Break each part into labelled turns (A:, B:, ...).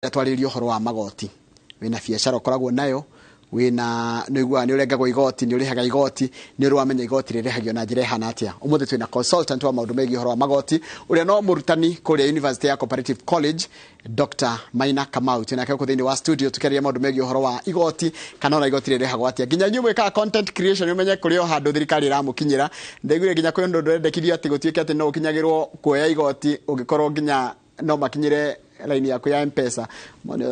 A: Twarĩrĩria ũhoro wa magoti. Wĩna biacara ũkoragwo nayo, wĩna nĩ ũiguaga nĩ ũrengagwo igoti, nĩ ũrĩhaga igoti, nĩ ũrĩ wamenya igoti rĩrĩhagio na njĩra ĩhana atĩa? Ũmũthĩ twĩna consultant wa maũndũ megiĩ ũhoro wa magoti, ũrĩa no mũrutani kũrĩa University ya Cooperative College, Dr. Maina Kamau. Twĩnake gũkũ thĩinĩ wa studio tũkĩarĩria maũndũ megiĩ ũhoro wa igoti, kana ona igoti rĩrĩhagwo atĩa. Nginya inyuĩ mwĩkaga content creation ũmenye kũrĩ o handũ thirikari ĩramũkinyĩra. Ndaiguire nginya kwĩ ũndũ ndwendekithio atĩ gũtuĩke atĩ no ũkinyagĩrwo kuoya igoti ũngĩkorwo nginya no makinyĩre raini yaku ya Mpesa. Mone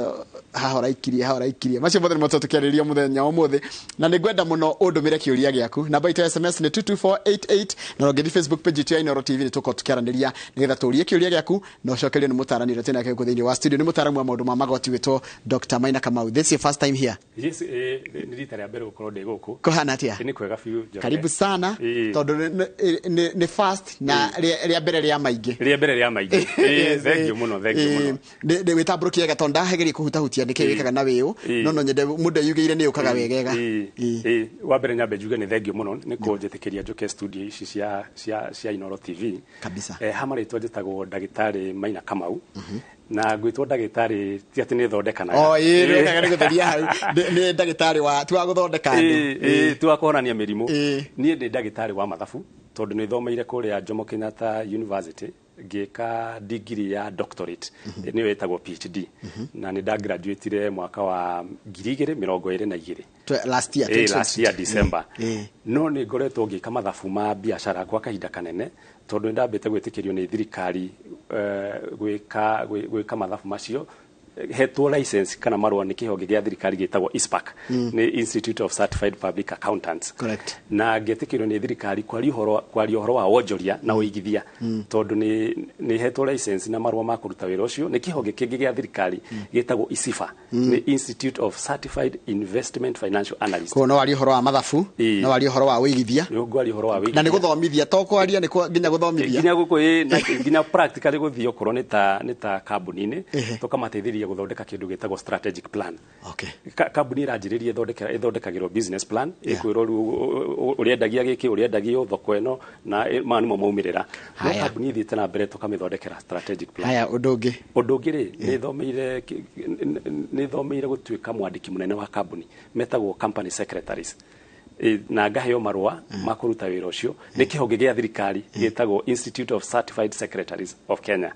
A: haha ũraikirie, haha ũraikirie. Macio mothe nĩmo tũkĩarĩrĩria mũthenya wa ũmũthĩ, na nĩ ngwenda mũno ũndũmĩre kĩũria gĩaku. Namba itũ ya SMS nĩ 22488, na ũngĩthiĩ Facebook page itũ ya Inooro TV nĩ tũkorwo tũkĩaranĩria nĩgetha tũrie kĩũria gĩaku na ũcokerio nĩ mũtaarani ũrĩa twĩnake gũkũ thĩinĩ wa studio. Nĩ mũtaaramu wa maũndũ ma magoti wĩtwo Dr. Maina Kamau. This is your first time here?
B: Yes, nĩ rita rĩa mbere gũkorwo ndĩ gũkũ.
A: Kũhana atĩa?
B: Nĩ kwega biũ, Njoroge.
A: Karibu sana. Tondũ nĩ first na rĩa mbere rĩa maingĩ.
B: Rĩa mbere rĩa maingĩ.
A: Yes,
B: Thank you mũno, thank you mũno.
A: Nĩ wĩtambũrũkie wega tondũ ndageria kũhutahutia nĩkĩ wĩkaga na wĩũ, no nyende mũndũ eyugĩire nĩ ũkaga wegega.
B: Wa mbere nyambe njuge nĩ thank you mũno nĩ kũnjĩtĩkĩria njũke studio ici cia Inooro TV.
A: Kabisa.
B: Ha marĩtwa njĩtagwo ndagĩtarĩ Maina Kamau. Na ngwĩtwo ndagĩtarĩ ti atĩ nĩ thondekanaga.
A: O, ĩĩ, nĩ wega nĩ gũtheria hau. Nĩ ndagĩtarĩ wa, ti wa gũthondeka andũ.
B: Ĩĩ, ti wa kũhonania mĩrimũ. Niĩ ndĩ ndagĩtarĩ wa mathabu tondũ nĩ thomeire kũrĩa Jomo Kenyatta University ngĩka degree ya doctorate, nĩyo ĩtagwo PhD, na nĩ ndagraduatire mwaka wa 2022.
A: Last year,
B: Last year
A: 2022.
B: December. No nĩ ngoretwo ngĩka mathabu ma biacara kwa kahinda kanene tondũ nĩ ndambĩte gwĩtĩkĩrio nĩ thirikari gwĩka mathabu macio, hetwo license kana marũa nĩ kĩhonge gĩa thirikari gĩtagwo ICPAK, nĩ Institute of Certified Public Accountants. Na ngĩtĩkĩrio nĩ thirikari kwaria ũhoro wa wonjoria na ũigithia, tondũ nĩ hetwo license na marũa ma kũruta wĩra ũcio nĩ kĩhonge kĩngĩ gĩa thirikari gĩtagwo ICIFA, nĩ Institute of Certified Investment Financial Analyst.
A: Koguo no warie ũhoro wa mathabu, no warie ũhoro wa ũigithia.
B: Nĩ ngwaria ũhoro wa ũigithia.
A: Na nĩ gũthomithia, to kwaria, nĩ nginya gũthomithia.
B: Nginya gũkũ, na nginya practically gũthiĩ okorwo nĩ ta kambuni-inĩ, tũkamateithĩrĩria gũthondeka kĩndũ gĩtagwo strategic plan. Kambuni ĩranjĩrĩria ĩthondekagĩrwo business plan, ĩkwĩrwo rĩu ũrĩendagia gĩkĩ, ũrĩendagia thoko ĩno, na maya nĩmo maumĩrĩra. No kambuni ĩthiĩte na mbere tũkamĩthondekera strategic plan.
A: Haya, ũndũ ũngĩ.
B: Ũndũ ũngĩ rĩ, nĩ thomeire gũtuĩka mwandĩki mũnene wa kambuni, metagwo company secretaries. Na ngaheo marũa ma kũruta wĩra ũcio nĩ kĩhonge gĩa thirikari gĩtagwo Institute of Certified Secretaries of Kenya.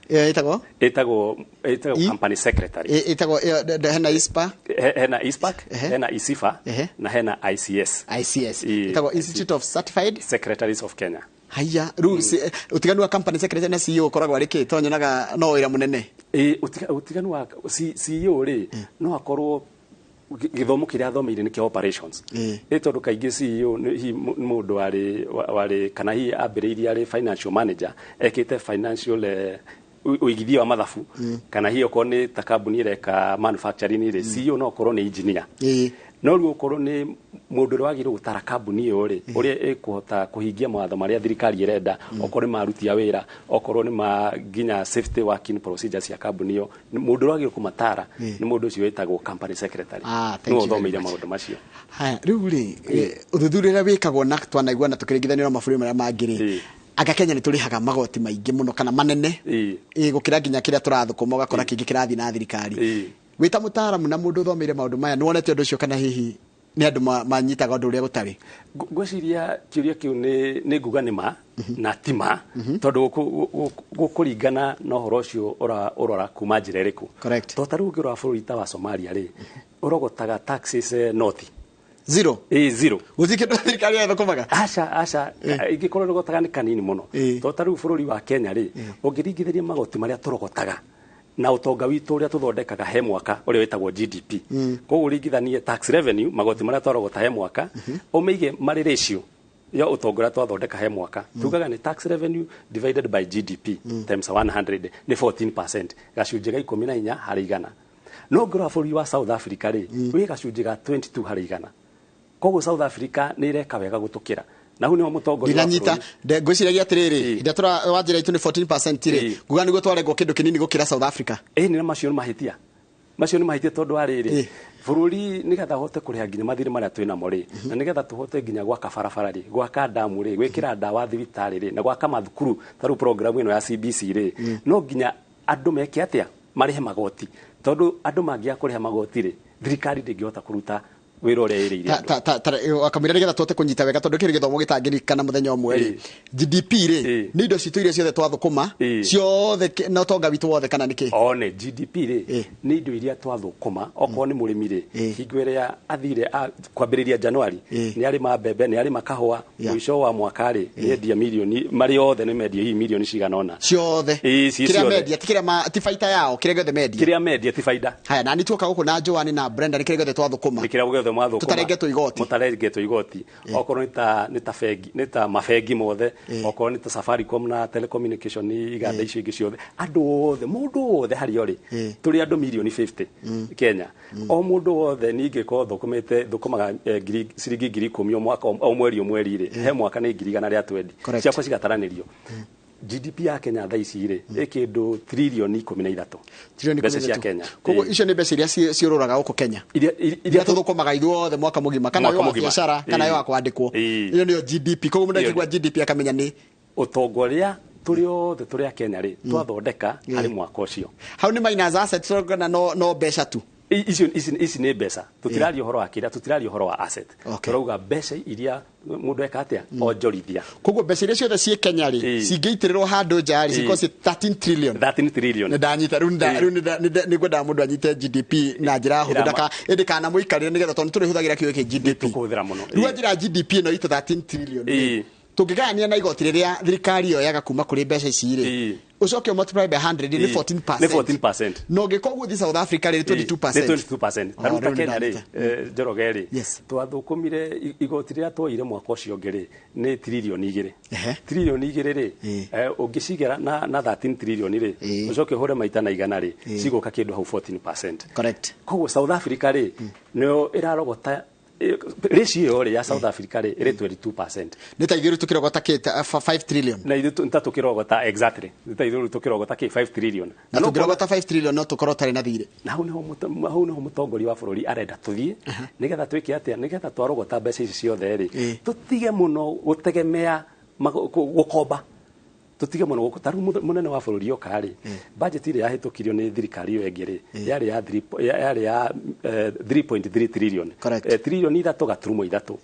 A: Ĩyo ĩtagwo?
B: Ĩtagwo company secretary.
A: Ĩtagwo ĩyo hena ISPA.
B: Hena ISPAC, hena ICIFA, na hena ICS.
A: ICS. Ĩtagwo Institute of Certified
B: Secretaries of Kenya.
A: Haya, rĩu ũtiganu wa company secretary na CEO ũkoragwo arĩ kĩ? To nyonaga no wĩra mũnene.
B: Ũtiganu wa CEO rĩ, no akorwo gĩthomo kĩrĩa athomeire nĩ kĩa operations. Tondũ kaingĩ CEO nĩ hihi mũndũ warĩ kana hihi ambĩrĩirie arĩ financial manager, ekĩte financial ũigithia wa mathabu, kana hihi okorwo nĩ ta kambuni ĩreka manufacturing rĩ, CEO no akorwo nĩ engineer. No rĩu okorwo nĩ mũndũ ũrĩa wagĩrĩirwo gũtara kambuni ĩyo rĩ, ũrĩa ĩkũhota kũhingia mawatho marĩa thirikari ĩrenda, okorwo nĩ ma aruti a wĩra, okorwo nĩ ma nginya safety working procedures cia kambuni ĩyo, mũndũ ũrĩa wagĩrĩirwo kũmatara nĩ mũndũ ũcio wĩtagwo company secretary.
A: Ah, thank
B: Nĩwe
A: you very
B: ũthomeire
A: much.
B: maũndũ macio.
A: Haya, rĩu rĩ, ũthuthuria ũrĩa wĩkagwo na twanaigua na tũkĩringithanio na mabũrũri marĩa mangĩ rĩ, anga Kenya nĩ tũrĩhaga magoti maingĩ mũno kana manene, gũkĩra nginya kĩrĩa tũrathũkũma, ũgakora kĩngĩ kĩrathiĩ na thirikari. Wĩ ta mũtaaramu na mũndũ ũthomeire maũndũ maya, nĩ wonete ũndũ ũcio kana hihi nĩ andũ manyitaga ũndũ ũrĩa gũtarĩ?
B: Ngwĩciria kĩũria kĩu nĩ nguga nĩ ma na ti ma, tondũ gũkũringana na ũhoro ũcio ũrora kuma njĩra ĩrĩkũ. To ta rĩu ũngĩrora bũrũri ta wa Somalia rĩ, ũrogotaga taxes noti.
A: Zero.
B: Ĩ, zero.
A: Gũtirĩ kĩndũ thirikari ĩthũkũmaga.
B: Aca, aca, ingĩkorwo rũgotaga nĩ kanini mũno. To ta rĩu bũrũri wa Kenya rĩ, ũngĩringithĩria magoti marĩa tũrogotaga na ũtonga witũ ũrĩa tũthondekaga he mwaka, ũrĩa wĩtagwo GDP, koguo ũringithanie tax revenue, magoti marĩa twarogota he mwaka, ũmĩige marĩ ratio ya ũtonga ũrĩa twathondeka he mwaka, tugaga nĩ tax revenue divided by GDP times 100, nĩ 14%, gacunjĩ ga 14 harĩ igana. No ngĩrora bũrũri wa South Africa rĩ, wĩ gacunjĩ ga 22 harĩ igana. Koguo South Africa nĩ ĩreka wega gũtũkĩra, na hau nĩho mũtongoria wa
A: Ndinanyita.
B: bũrũri.
A: Ngwĩciragia atĩrĩrĩ, hĩndĩ ĩrĩa wanjĩra itũ nĩ 14% rĩ, nguga nĩguo twarengwo kĩndũ kĩnini gũkĩra South Africa.
B: Nĩ macio nĩ mahĩtia, macio nĩ mahĩtia, tondũ wa rĩrĩ, bũrũri nĩgetha ũhote kũrĩha nginya mathirĩ marĩa twĩ namo rĩ, na nĩgetha tũhote nginya gwaka barabara rĩ, gwaka ndamu rĩ, gwĩkĩra ndawa thibitarĩ rĩ, na gwaka mathukuru ta rĩu program ĩno ya CBC rĩ, no nginya andũ meke atĩa? Marĩhe magoti, tondũ andũ mangĩaga kũrĩha magoti rĩ, thirikari ndĩngĩhota kũruta wĩra ũrĩa ĩrĩire andũ.
A: Akamwĩra nĩgetha tũhote kũnyita wega, tondũ kĩrĩ gĩthomo gĩtangĩririkana mũthenya ũmwe rĩ, GDP rĩ nĩ indo citũ iria ciothe twathũkũma ciothe na ũtonga witũ wothe, kana nĩ kĩ?
B: One GDP rĩ nĩ indo iria twathũkũma. Okorwo nĩ mũrĩmi rĩ, hingo ĩrĩa athire kwambĩrĩria Januari nĩ arĩma mbembe, nĩ arĩma kahũa, mũico wa mwaka rĩ nĩ endia milioni, marĩ othe nĩ mendia hihi milioni cigana ũna
A: ciothe. Kĩrĩa mendia ti kĩrĩa, ti baita yao, kĩrĩa gĩothe mendia,
B: kĩrĩa mendia ti baida.
A: Haya, na nĩ tuoka gũkũ na Joan na Brenda, nĩ kĩrĩa gĩothe twathũkũma,
B: nĩ kĩrĩa gĩothe mwathũkũma,
A: tũtarengetwo igoti,
B: mũtarengetwo igoti. Okorwo nĩ ta bengi, nĩ ta mabengi mothe, okorwo nĩ ta Safaricom na telecommunication, iganda icio ingĩ ciothe, andũ othe, mũndũ wothe harĩa ũrĩ, tũrĩ andũ milioni 50 Kenya, o mũndũ wothe ningĩkorwo thũkũmĩte, thũkũmaga ciringi 10,000 o mwaka, o mweri o mweri rĩ, he mwaka nĩ 120,000 ciakwa cigataranĩrio. GDP ya Kenya thaa ici rĩ ĩ kĩndũ tririoni 13 mbeca cia Kenya.
A: Koguo icio nĩ mbeca iria ciũrũraga gũkũ Kenya, iria tũthũkũmaga ithuothe mwaka mũgima, kana wa biacara kana wa kwandĩkwo, ĩyo nĩyo GDP. Koguo mũndũ akĩigua GDP akamenya nĩ
B: ũtonga ũrĩa tũrĩ othe tũrĩ a Kenya rĩ twathondeka harĩ mwaka ũcio.
A: Hau nĩ minus assets kana no mbeca tu?
B: Ici nĩ mbeca, tũtiraria ũhoro wa kĩrĩa, tũtiraria ũhoro wa asset, tũrauga mbeca iria mũndũ eka atĩa onjorithia.
A: Koguo mbeca iria ciothe ciĩ Kenya rĩ cingĩitĩrĩrwo handũ nja rĩ cikorwo ciĩ 13 trillion.
B: 13 trillion.
A: Nĩ ndanyita rĩu, nĩ ngwendaga mũndũ anyite GDP na njĩra hũthũ, ndaka ĩndĩ kana mũikarĩre, nĩgetha tondũ tũrĩhũthagĩra kiugo gĩkĩ GDP.
B: Tũkũhũthĩra mũno.
A: Rĩu njĩra GDP ĩno itũ 13 trillion tũngĩgayania na igoti rĩrĩa thirikari yoyaga kuma kũrĩ mbeca ici rĩ, ũcoke multiply by 100 nĩ 14%.
B: Nĩ 14%.
A: No ngĩkorwo gũthiĩ South Africa rĩ 22%.
B: Nĩ 22%. Ta rĩu ta Kenya rĩ, Njoroge rĩ, twathũkũmire igoti rĩrĩa twoire mwaka ũcio ũngĩ rĩ nĩ tririoni 2. Tririoni 2 rĩ, ũngĩcigera na 13 trillion rĩ, ũcoke ũhũre maita na igana rĩ, cigũka kĩndũ hau 14%.
A: Correct.
B: Koguo South Africa rĩ nĩyo ĩrarogota ratio ĩyo rĩ ya South Africa rĩ ĩrĩ 22%.
A: Nĩ ta ithuĩ tũkĩrogota kĩ 5 trillion.
B: Na ithuĩ ta tũkĩrogota, exactly, nĩ ta ithuĩ tũkĩrogota kĩ 5 trillion.
A: Na tũngĩrogota 5 trillion no tũkorwo tarĩ na thirĩ.
B: Na hau nĩho mũtongoria wa bũrũri arenda tũthiĩ, nĩgetha twĩke atĩa, nĩgetha twarogota mbeca ici ciothe rĩ, tũtige mũno gũtegemea gũkomba, tũtige mũno. Ta rĩu mũnene wa bũrũri oka rĩ, budget ĩrĩa yahĩtũkirio nĩ thirikari ĩyo ĩngĩ rĩ yarĩ ya 3.3 trillion, trilioni 3.3.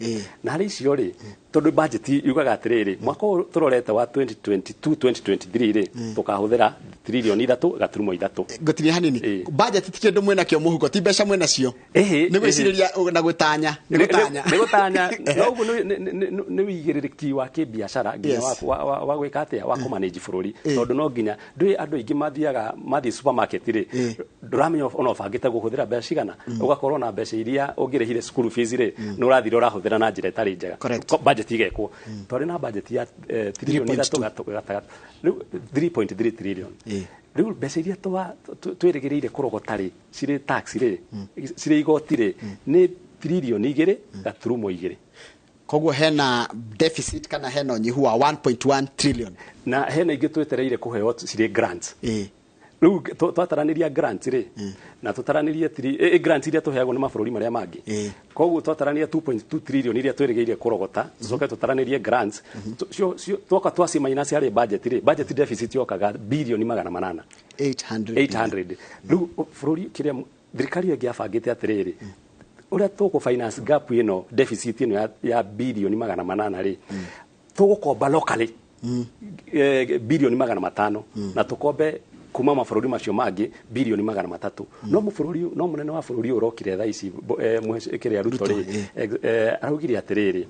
B: Na harĩ icio rĩ, tondũ budget yugaga atĩrĩrĩ, mwaka ũyũ tũrorete wa 2022 2023 rĩ, tũkahũthĩra trilioni 3.3.
A: Ngũtinia hanini, budget ti kĩndũ mwĩnakĩo mũhuko, ti mbeca mwĩnacio, nĩ gwĩcirĩria na gũtanya.
B: Nĩ gũtanya, nĩ gũtanya. No ũguo nĩ wĩigĩrĩrĩki wa kĩbiacara nginya wa gwĩka atĩa, wa kũmanage bũrũri, tondũ no nginya ndũĩ andũ aingĩ mathiaga mathiĩ supermarket rĩ, ndũramenya ona ũbangĩte gũhũthĩra mbeca cigana, ũgakorwo na mbeca iria ũngĩrĩhire school fees rĩ, nĩ ũrathire ũrahũthĩra na njĩra ĩtarĩ njega. Budget igekwo, twarĩ na budget ya trilioni 3 gatagatĩ, rĩu 3.3 trillion. Rĩu mbeca iria twĩrĩgĩrĩire kũrogota rĩ cirĩ tax rĩ, cirĩ igoti rĩ, nĩ trilioni 2.2.
A: Koguo hena deficit kana hena ũnyihu wa 1.1 trillion.
B: Na hena ingĩ twetereire kũheo cirĩ grants. Rĩu twataranĩria grants rĩ, na tũtaranĩrie grants iria tũheagwo nĩ mabũrũri marĩa mangĩ, koguo twataranĩria 2.2 trillion iria twĩrĩgĩrĩire kũrogota, tũcoke tũtaranĩrie grants twoka twaci minus harĩ budget rĩ, budget deficit yokaga bilioni 800.
A: 800.
B: Rĩu bũrũri kĩrĩa thirikari ĩngĩ yabangĩte atĩrĩrĩ, ũrĩa tũkũ finance gap ĩno, deficit ĩno ya bilioni 800 rĩ, tũgũkomba locally bilioni 500 na tũkombe kuma mabũrũri macio mangĩ bilioni 300. No mũbũrũri, no mũnene wa bũrũri ũrokire thaa ici kĩrĩa Ruto rĩ, araugire atĩrĩrĩ,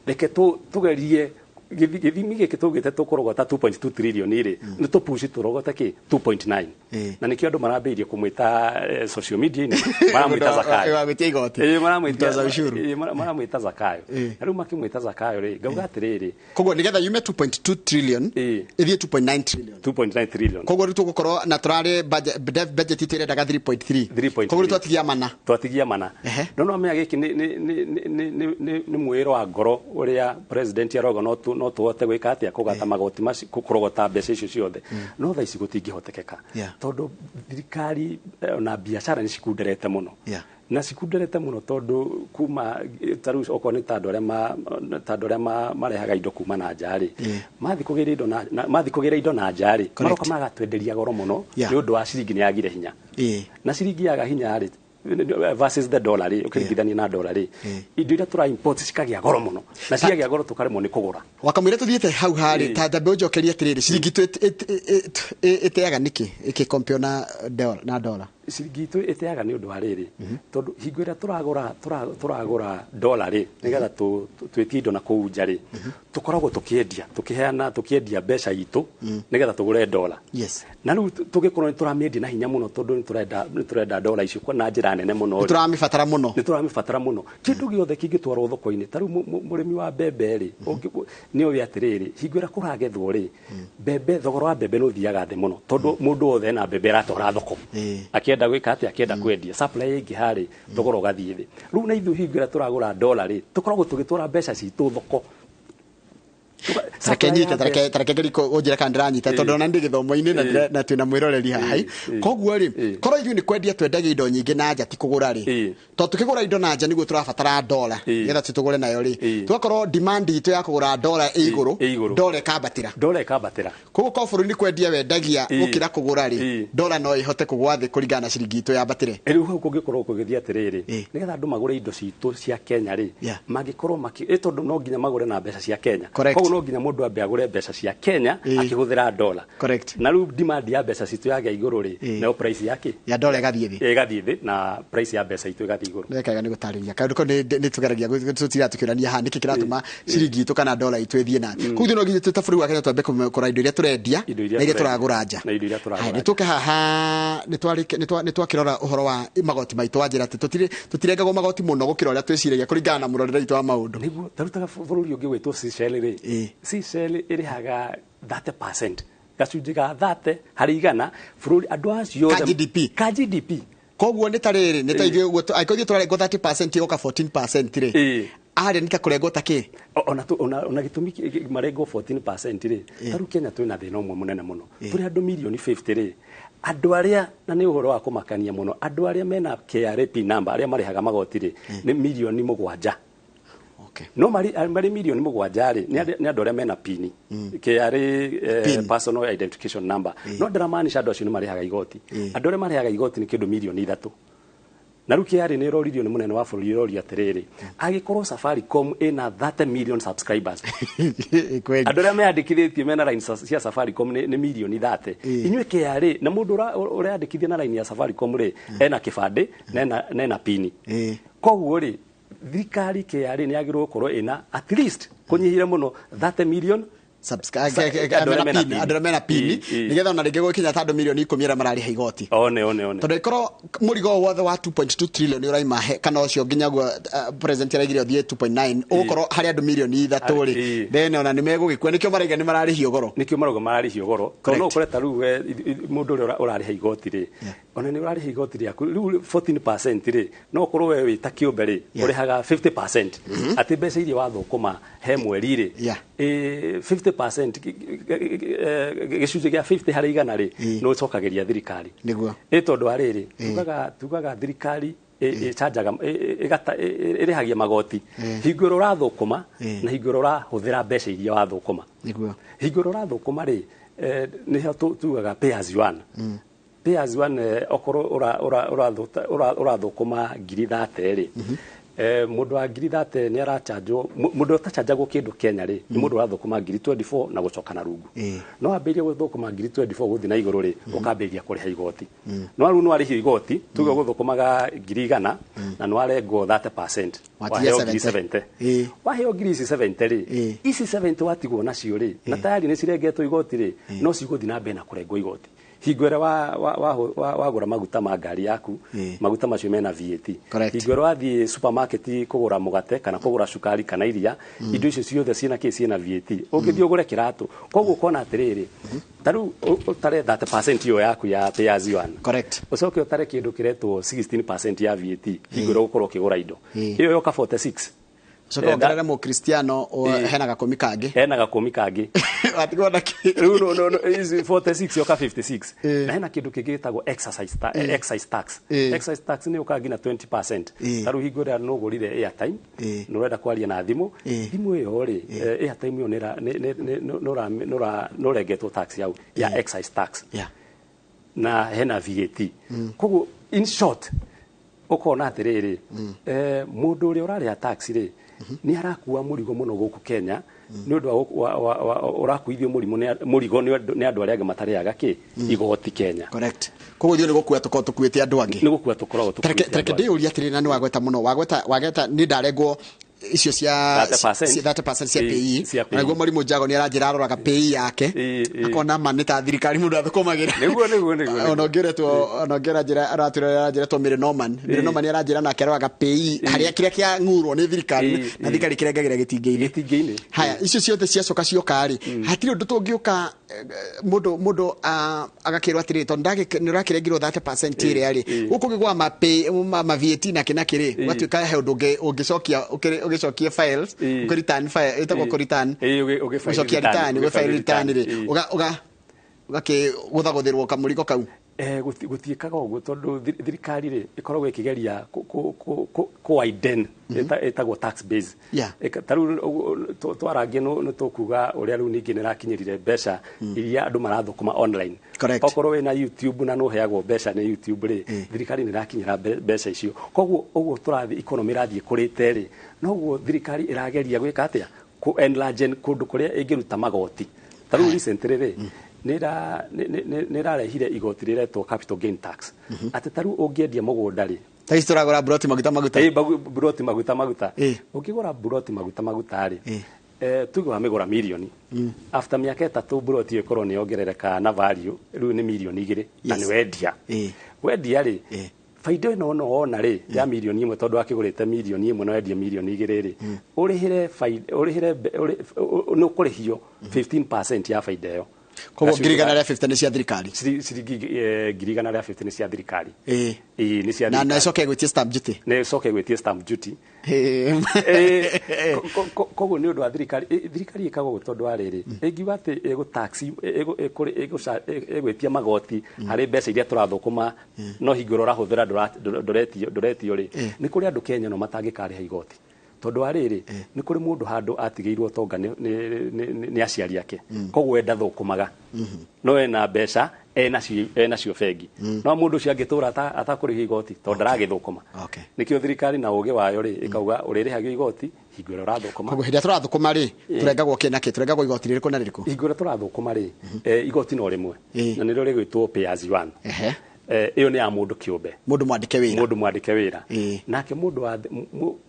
B: reke tũgerie gĩthimi gĩkĩ tũgĩte tũkũrogota 2.2 trillion rĩ, nĩ tũpushi tũrogote kĩ 2.9. Na nĩkĩo andũ marambĩrĩirie kũmwĩta social media-inĩ, maramwĩta Zakayo. Maramwĩta Zakayo. Na rĩu makĩmwĩta Zakayo rĩ, ngauga atĩrĩrĩ,
A: koguo nĩgetha yume 2.2 trillion ĩthiĩ 2.9 trillion.
B: 2.9 trillion.
A: Koguo rĩu tũgũkorwo na tũrarĩ budget itũ ĩrendaga 3.3, koguo rĩu twatigia mana.
B: Twatigia mana. No no menya gĩkĩ nĩ mwĩro wa ngoro ũrĩa president arauga no no tũhote gwĩka atĩa kũgata magoti macio, kũrogota mbeca icio ciothe. No thaa ici gũtingĩhotekeka, tondũ thirikari na biacara nĩ cikunderete mũno, na cikunderete mũno tondũ kuma ta rĩu okorwo nĩ ta andũ arĩa marehaga indo kuma na nja rĩ, mathiĩ kũgĩra indo na mathiĩ kũgĩra indo na nja rĩ, maroka magatwenderia goro mũno nĩ ũndũ wa ciringi nĩ yagire hinya. Na ciringi yaga hinya rĩ versus the dollar rĩ, ũkĩringithania na dollar rĩ, indo iria tũra import cikagĩa goro mũno, na ciagĩa goro tũkaremwo nĩ kũgũra.
A: Wakamwĩra tũthiĩte hau harĩ ta ndambe ũnjokerie atĩrĩrĩ, ciringi itũ ĩteaga nĩkĩ ĩkĩkompio na dollar?
B: Ciringi itũ ĩteaga nĩ ũndũ wa rĩrĩ, tondũ hingo ĩrĩa tũragũra dollar rĩ, nĩgetha twĩtie indo na kũu nja rĩ, tũkoragwo tũkĩendia, tũkĩheana, tũkĩendia mbeca itũ nĩgetha tũgũre dollar. Na rĩu tũgĩkorwo nĩ tũramĩendia na hinya mũno, tondũ nĩ tũrenda dollar icio na njĩra nene mũno.
A: Nĩ tũramĩbatara mũno.
B: Nĩ tũramĩbatara mũno. Kĩndũ gĩothe kĩngĩtwarwo thoko-inĩ, ta rĩu mũrĩmi wa mbembe rĩ, nĩ ũĩ atĩrĩrĩ, hingo ĩrĩa kũragethwo rĩ, mbembe, thogora wa mbembe nĩ ũthiaga thĩ mũno, tondũ mũndũ wothe ena mbembe aratwara thoko. Akĩenda gwĩka atĩa, akĩenda kwendia, supply ĩingĩha rĩ, thogora ũgathiĩ thĩ. Rĩu na ithuĩ hingo ĩrĩa tũragũra dollar rĩ, tũkoragwo tũgĩtwara mbeca citũ thoko.
A: Tareke nyite, tareke ngeri ũnjĩre kana ndĩranyita, tondũ ona ndĩ gĩthomo-inĩ na twĩna mwĩroreri haha. Koguo rĩ, korwo ithuĩ nĩ kwendia twendagia indo nyingĩ na nja ti kũgũra rĩ, tondũ tũkĩgũra indo na nja nĩguo tũrabatara dollar nĩgetha tũgũre nayo rĩ, tũgakorwo demand itũ ya kũgũra dollar ĩ igũrũ, dollar ĩkambatĩra.
B: Dollar ĩkambatĩra.
A: Koguo korwo bũrũri nĩ kwendia wendagia gũkĩra kũgũra rĩ, dollar no ĩhote kũgũa thĩ kũringana na ciringi itũ yambatĩre.
B: Rĩu hau kũngĩkorwo kũgĩthiĩ atĩrĩrĩ, nĩgetha andũ magũre indo citũ cia Kenya rĩ, mangĩkorwo tondũ no nginya magũre na mbeca cia Kenya. Koguo no nginya mũndũ ambe agũre mbeca cia Kenya akĩhũthĩra dollar. Na rĩu demand ya mbeca citũ yagĩa igũrũ rĩ, nayo price yake
A: ya dollar ĩgathiĩ thĩ.
B: Ĩgathiĩ thĩ na price ya mbeca itũ ĩgathiĩ igũrũ.
A: Nĩkega nĩ gũtarĩria. Kaũndũ kau nĩ tũgeragia tũtira tũkĩũrania haha nĩkĩ kĩratũma ciringi itũ kana dollar itũ ĩthiĩ na thĩ. Koguo no nginya twĩ ta bũrũri wa Kenya twambe kũrora indo iria tũrendia na iria tũragũra nja. Nĩ tũke haha nĩ twakĩrora ũhoro wa magoti maitũ wa njĩra atĩ tũtirengagwo magoti mũno gũkĩra ũrĩa twĩciragia kũringana na mũrorere witũ wa maũndũ.
B: Nĩguo tarutaga bũrũri ũngĩ gwĩtwo Seychelles rĩ, Seychelles ĩrĩhaga 30%, gacunjĩ ga 30 harĩ igana bũrũri andũ acio
A: ka GDP.
B: Ka GDP.
A: Koguo nĩ ta rĩrĩ, nĩ ta ithuĩ ũguo, angĩkorwo ithuĩ tũrarengwo 30% ĩgoka 14% rĩ, arĩa nĩ ta kũrengwo ta kĩ?
B: Ona gĩtũmi marengwo 14% rĩ, ta rĩu Kenya twĩna thĩna ũmwe mũnene mũno. Tũrĩ andũ mirioni 50 rĩ, andũ arĩa, na nĩ ũhoro wa kũmakania mũno, andũ arĩa mena KRA PIN number, arĩa marĩhaga magoti rĩ, nĩ mirioni 7. No marĩ mirioni 7 rĩ, nĩ andũ arĩa mena PIN, KRA personal identification number. No ndĩramaanisha andũ acio nĩ marĩhaga igoti. Andũ arĩa marĩhaga igoti nĩ kĩndũ mirioni 3. Na rĩu KRA nĩ ĩroririo nĩ mũnene wa bũrũri, ĩroria atĩrĩrĩ, angĩkorwo Safaricom ĩna 30 million subscribers, andũ arĩa meyandĩkithĩtie mena line cia Safaricom nĩ mirioni 30. Inyuĩ KRA, na mũndũ ũreyandĩkithia na line ya Safaricom rĩ, ena kĩbandĩ na ena PIN. Koguo rĩ, thirikari KRA nĩ yagĩrĩirwo gũkorwo ĩna at least kũnyihire mũno 30 million
A: andũ arĩa mena PIN, nĩgetha ona rĩngĩ gũkinya ta andũ mirioni 10 arĩa mararĩha igoti.
B: One.
A: Tondũ ĩkorwo mũrigo wothe wa 2.2 trillion ũraima kana ũcio nginya guo president araigire ũthiĩ 2.9, ũgũkorwo harĩ andũ mirioni 3 rĩ, then ona nĩ megũgĩkua, nĩkĩo maraiga nĩ mararĩhio goro.
B: Nĩkĩo marauga mararĩhio goro. Tondũ no ũkore ta rĩu mũndũ ũrĩa ũrarĩha igoti rĩ, ona nĩ ũrarĩha igoti rĩaku rĩu 14% rĩ, no ũkorwo we wĩ ta kĩũmbe rĩ, ũrĩhaga 50%, atĩ mbeca iria wathũkũma he mweri rĩ, 50%, gĩcunjĩ gĩa 50 harĩ igana rĩ, nĩ ũcokagĩria thirikari.
A: Nĩguo.
B: Ĩ tondũ wa rĩrĩ, tugaga thirikari ĩcanjaga, ĩrĩhagia magoti hingo ĩrĩa ũrathũkũma na hingo ĩrĩa ũrahũthĩra mbeca iria wathũkũma.
A: Nĩguo.
B: Hingo ĩrĩa ũrathũkũma rĩ, nĩho tugaga pay as you earn. Pay as you earn, okorwo ũrathũkũma ngiri 30 rĩ, mũndũ wa ngiri 30 nĩ arachanjwo, mũndũ ũtachanjagwo kĩndũ Kenya rĩ, nĩ mũndũ ũrathũkũma ngiri 24 na gũcoka na rungu. No ambĩrĩrie gũthũkũma ngiri 24 gũthiĩ na igũrũ rĩ, ũkambĩrĩria kũrĩha igoti. No rĩu no arĩhio igoti, tuge ũgũthũkũmaga ngiri 100 na nĩ warengwo 30%, waheo ngiri 70. Waheo ngiri ici 70 rĩ, ici 70 watigwo nacio rĩ, na tayari nĩ cirengetwo igoti rĩ, no cigũthiĩ na mbere na kũrengwo igoti. Hingo ĩrĩa wagũra maguta ma ngari yaku, maguta macio mena VAT. Hingo ĩrĩa wathiĩ supermarket kũgũra mũgate kana kũgũra cukari kana iria, indo icio ciothe ciĩna kĩ, ciĩna VAT. Ũngĩthiĩ ũgũre kĩratũ, koguo ũkona atĩrĩrĩ, ta rĩu ũtare 30% ĩyo yaku ya pay as you earn. Ũcoke ũtare kĩndũ kĩretwo 16% ya VAT hingo ĩrĩa ũgũkorwo ũkĩgũra indo. Ĩyo yoka 46.
A: Coka wongerere Mũkristiano hena gakũmi kangĩ.
B: Hena gakũmi kangĩ.
A: Watigwo na kĩ?
B: Rĩu no 46 yoka 56. Na hena kĩndũ kĩngĩ gĩtagwo excise tax. Excise tax nĩ yũkaga nginya 20%. Ta rĩu hingo ĩrĩa nũgũrire airtime, nĩ ũrenda kwaria na thimũ, thimũ ĩyo rĩ, airtime ĩyo nĩ ũrengetwo tax yau ya excise tax. Na hena VAT. Koguo in short ũkona atĩrĩrĩ, mũndũ ũrĩa ũrarĩha tax rĩ, nĩ arakua mũrigo mũno gũkũ Kenya, nĩ ũndũ wa ũrakuithio mũrigo nĩ andũ arĩa angĩ matarĩaga kĩ igoti Kenya.
A: Correct. Koguo ithuĩ nĩ gũkua tũkoragwo tũkuĩte andũ angĩ.
B: Nĩ gũkua tũkoragwo tũkuĩte andũ angĩ.
A: Tareke ndĩyũrie atĩrĩrĩ, na nĩ wagweta mũno, wagweta nĩ ndarengwo icio cia 30% cia PAYE. Naguo Mũrimũ Njago nĩ aranjĩra aroraga PAYE yake, akona ma nĩ ta thirikari mũndũ athũkũmagĩra.
B: Nĩguo.
A: Ona ũngĩũretwo, ona ũngĩ aranjĩra Mary Norman. Mary Norman aranjĩra nake aroraga PAYE harĩa kĩrĩa kĩang'urwo nĩ thirikari, na thirikari kĩrengagĩra gĩtingĩ-inĩ.
B: Gĩtingĩ-inĩ.
A: Haya, icio ciothe ciacoka cioka rĩ, hatirĩ ũndũ tũngĩũka mũndũ agakĩrwo atĩrĩrĩ, tondũ nĩ ũrakĩrengirwo 30% ĩrĩa rĩ, gũkũ gĩgwa ma VAT na kĩ na kĩ rĩ, ũgatuĩka he ũndũ ũngĩcokia, ũgĩcokie files, ũkĩ-return file, ĩtagwo kũ-return. Ũgĩcokia return, ũgĩ-file return rĩ, ũgakĩgũthagũthĩrwo kamũrigo kau.
B: Gũtiĩkaga ũguo tondũ thirikari rĩ ĩkoragwo ĩkĩgeria kũ-widen ĩtagwo tax base. Ta rĩu twarangie nĩ tũkuga ũrĩa rĩu ningĩ nĩ ĩrakinyĩrire mbeca iria andũ marathũkũma online. Okorwo wĩna YouTube na nũheagwo mbeca nĩ YouTube rĩ, thirikari nĩ ĩrakinyĩra mbeca icio. Koguo ũguo tũrathiĩ economy ĩrathiĩ ĩkũrĩte rĩ, noguo thirikari ĩrageria gwĩka atĩa? Kũ enlarge kũndũ kũrĩa ĩngĩruta magoti. Ta rĩu recently rĩ, nĩ ĩrarehire igoti rĩretwo capital gain tax. Atĩ ta rĩu ũngĩendia mũgũnda rĩ,
A: ta ici tũragũra buroti maguta maguta.
B: Buroti maguta maguta. Ũngĩgũra buroti maguta maguta rĩ, tuge wamĩgũra mirioni. After mĩaka 3 buroti ĩyo ĩkorwo nĩ yongerereka na value, rĩu nĩ mirioni 2 na nĩ wendia. Wendia rĩ, faida ĩno no wona rĩ ya mirioni 1, tondũ akĩgũrĩte mirioni 1 na wendia mirioni 2 rĩ, ũrĩhĩre faida, ũrĩhĩre nĩ ũkũrĩhio 15% ya faida ĩyo.
A: Koguo 1,050 nĩ cia thirikari.
B: Ciringi 1,050 nĩ cia thirikari. Nĩ cia
A: thirikari. Na ĩcoke ĩgwĩtie stamp duty.
B: Na ĩcoke ĩgwĩtie stamp duty. Koguo nĩ ũndũ wa thirikari, thirikari ĩkaga ũguo tondũ wa rĩrĩ, ĩngiuga atĩ ĩgũ-tax, ĩgwĩtia magoti harĩ mbeca iria tũrathũkũma, no hingo ĩrĩa ũrahũthĩra ndũretio rĩ, nĩ kũrĩ andũ Kenya no matangĩkarĩha igoti. Tondũ wa rĩrĩ, nĩ kũrĩ mũndũ handũ atigĩirwo ũtonga nĩ aciari ake. Koguo we ndathũkũmaga. No ena mbeca, enacio bengi. No mũndũ ũcio angĩtũra atakũrĩhia igoti, tondũ ndaragĩthũkũma. Nĩkĩo thirikari na ũgĩ wayo rĩ, ĩkauga ũrĩrĩhagio igoti hingo ĩrĩa ũrathũkũma.
A: Koguo hĩndĩ ĩrĩa tũrathũkũma rĩ, tũrengagwo kĩ na kĩ? Tũrengagwo igoti rĩrĩkũ na rĩrĩkũ?
B: Hingo ĩrĩa tũrathũkũma rĩ, igoti no rĩmwe. Na nĩrĩo rĩgwĩtwo pay as you earn. Ĩyo nĩ ya mũndũ kĩũmbe.
A: Mũndũ mwandĩke wĩra.
B: Mũndũ mwandĩke wĩra. Nake mũndũ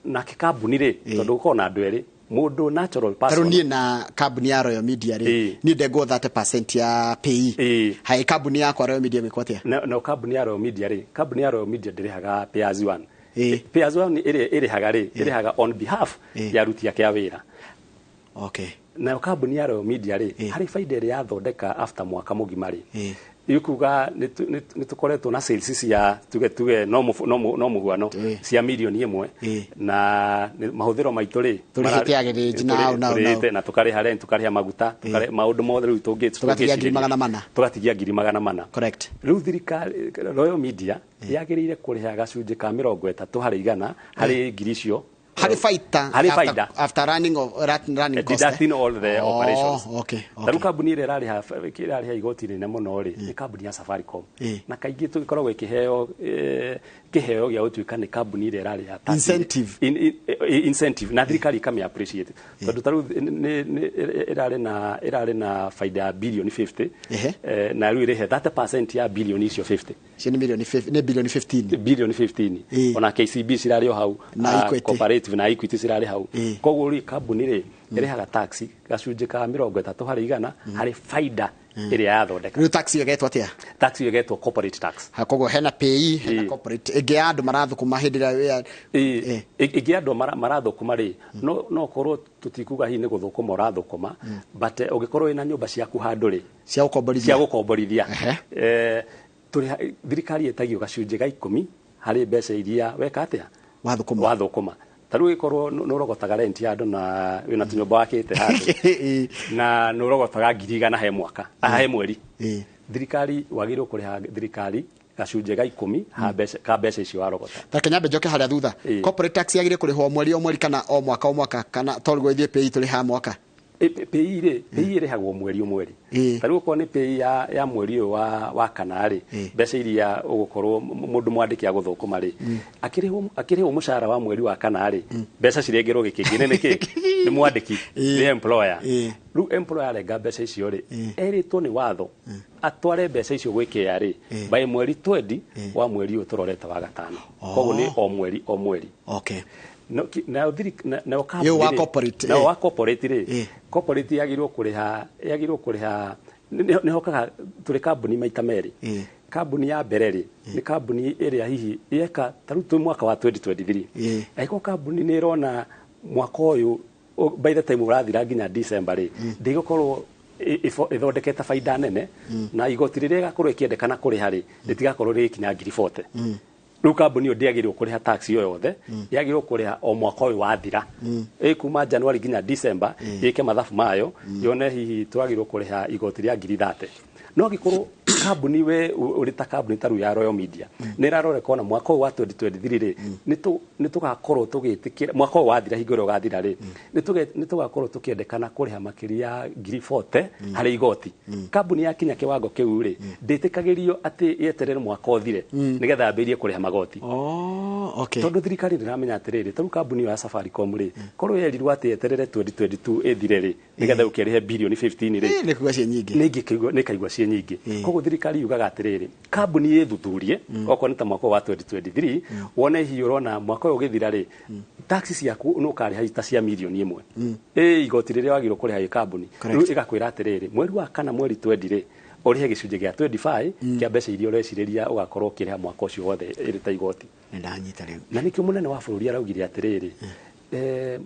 B: nake kambuni rĩ, tondũ gũkoragwo na andũ erĩ, mũndũ natural person.
A: Tarĩu niĩ na kambuni ya Royal Media rĩ, niĩ ndengwo 30% ya PAYE. Haĩ kambuni yakwa Royal Media gwĩkwo atĩa?
B: Na kambuni ya Royal Media rĩ, kambuni ya Royal Media ndĩrĩhaga pay as you earn. Pay as you earn ĩrĩa ĩrĩhaga rĩ, ĩrĩhaga on behalf ya aruti ake a wĩra. Nayo kambuni ya Royal Media rĩ, harĩ baida ĩrĩa yathondeka after mwaka mũgima rĩ, ikuga nĩ tũkoretwo na sales cia tuge no mũhuano cia mirioni 1, na mahũthĩro maitũ rĩ,
A: tũrĩhĩte agĩrĩnji na
B: na tũkarĩha rent, tũkarĩha maguta, maũndũ mothe rĩu
A: tũgatigia 400,000.
B: Tũgatigia 400,000.
A: Correct.
B: Rĩu thirikari Royal Media yagĩrĩire kũrĩha gacunjĩ ka 30 harĩ igana harĩ ngiri icio.
A: Harĩ faida after running of running cost,
B: deducting all the operations.
A: Okay.
B: Tarĩu kambuni ĩrĩa ĩrarĩha igoti rĩnene mũno rĩ, nĩ kambuni ya Safaricom. Na kaingĩ tũgĩkoragwo ĩkĩheo kĩheo gĩa gũtuĩka nĩ kambuni ĩrĩa ĩrarĩha
A: incentive.
B: Incentive na thirikari ĩkamĩ appreciate. Tondũ tarĩu ĩrarĩ na faida ya bilioni 50, na rĩu ĩrĩhe 30% ya bilioni icio 50.
A: Icio nĩ milioni nĩ bilioni 15.
B: Bilioni 15. Ona KCB cirarĩ o hau,
A: na
B: Cooperative na Equity cirarĩ hau. Koguo rĩ kambuni rĩ ĩrĩhaga tax gacunjĩ ka 30 harĩ igana harĩ faida ĩrĩa yathondeka.
A: Rĩu tax ĩyo ĩgetwo atĩa?
B: Tax ĩyo ĩgetwo corporate tax.
A: Koguo hena PAYE, hena corporate. Ĩngĩ ya andũ marathũkũma hĩndĩ ĩrĩa
B: ĩngĩ andũ marathũkũma rĩ, no korwo tũtikuga hihi nĩ gũthũkũma ũrathũkũma, but ũngĩkorwo wĩna nyũmba ciaku handũ rĩ,
A: cia gũkomborithia,
B: cia gũkomborithia, thirikari ĩtagio gacunjĩ ga 10 harĩ mbeca iria weka atĩa?
A: Wathũkũma.
B: Wathũkũma. Ta rĩu ĩkorwo nĩ ũrogotaga rent ya andũ na wĩna tũnyũmba wakĩte handũ na nĩ ũrogotaga 100,000 he mwaka, he mweri. Thirikari wagĩrĩirwo kũrĩha thirikari gacunjĩ ga 10 ha mbeca ka mbeca icio warogota.
A: Ta Kenya njoke harĩa thutha. Corporate tax yagĩrĩire kũrĩhwo mweri o mweri kana o mwaka o mwaka, kana tondũ ithuĩ PAYE tũrĩhaga mwaka?
B: PAYE rĩ, PAYE ĩrĩhagwo mweri o mweri. Ta rĩu okorwo nĩ PAYE ya mweri ũyũ wa kana rĩ, mbeca iria ũgũkorwo mũndũ mwandĩke agũthũkũma rĩ, akĩrĩhwo mũcara wa mweri wa kana rĩ, mbeca cirengerwo gĩkĩngĩ nĩ kĩ? Nĩ mwandĩki, nĩ employer. Rĩu employer arenga mbeca icio rĩ, erĩtwo nĩ watho atware mbeca icio gwĩ KRA by mweri 20 wa mweri ũyũ tũrorete wa gatano. Koguo nĩ o mweri o mweri.
A: Okay.
B: Nayo kambuni
A: wa corporate,
B: nayo wa corporate rĩ, corporate yagĩrĩirwo kũrĩha nĩ hokaga tũrĩ kambuni maita merĩ. Kambuni ya mbere rĩ, nĩ kambuni ĩrĩa hihi yeka ta rĩu twĩ mwaka wa 2023. Angĩkorwo kambuni nĩ ĩrona mwaka ũyũ by the time ũrathira nginya December rĩ, ndĩgũkorwo ĩthondekete baida nene, na igoti rĩrĩa ĩgakorwo ĩkĩendekana kũrĩha rĩ, rĩtigakorwo rĩgĩkinya 40,000. Rĩu kambuni ĩyo ndĩagĩrĩirwo kũrĩha tax yo yothe, yagĩrĩirwo kũrĩha o mwaka ũyũ wathira. Kuma January nginya December, ĩke mathabu mayo, yone hihi twagĩrĩirwo kũrĩha igoti rĩa 30,000. No angĩkorwo kambuni we ũrĩ ta kambuni ta rĩu ya Royal Media, nĩ ĩrarora ĩkona mwaka ũyũ wa 2023 rĩ, nĩ tũgakorwo tũgĩtĩkĩra mwaka ũyũ wathira, hingo ĩrĩa ũgathira rĩ, nĩ tũgakorwo tũkĩendekana kũrĩha makĩria ya 40,000 harĩ igoti. Kambuni yakinya kĩwango kĩu rĩ, ndĩtĩkagĩrio atĩ yeterere mwaka ũthire nĩgetha yambĩrĩrie kũrĩha magoti.
A: Okay.
B: Tondũ thirikari ndĩramenya atĩrĩrĩ, ta rĩu kambuni ĩyo ya Safaricom rĩ, korwo yerirwo atĩ yeterere 2022 ĩthire rĩ, nĩgetha ũkĩrĩhe bilioni 15 rĩ,
A: nĩ kuga ciĩ nyingĩ.
B: Nĩ kaigua ciĩ nyingĩ. Koguo thirikari yugaga atĩrĩrĩ, kambuni ĩthuthurie, okorwo nĩ ta mwaka wa 2023, wone hihi ũrona mwaka ũyũ ũgĩthira rĩ, tax ciaku nĩ ũkarĩha ta cia milioni 1. Igoti rĩrĩa wagĩrĩirwo kũrĩha ĩ kambuni. Rĩu ĩgakwĩra atĩrĩrĩ, mweri wa kana mweri 20 rĩ, ũrĩhe gĩcunjĩ gĩa 25 kĩa mbeca iria ũrecirĩria ũgakorwo ũkĩrĩha mwaka ũcio wothe ĩrĩ ta igoti.
A: Nĩndanyita rĩu.
B: Na nĩkĩo mũnene wa bũrũri araugire atĩrĩrĩ,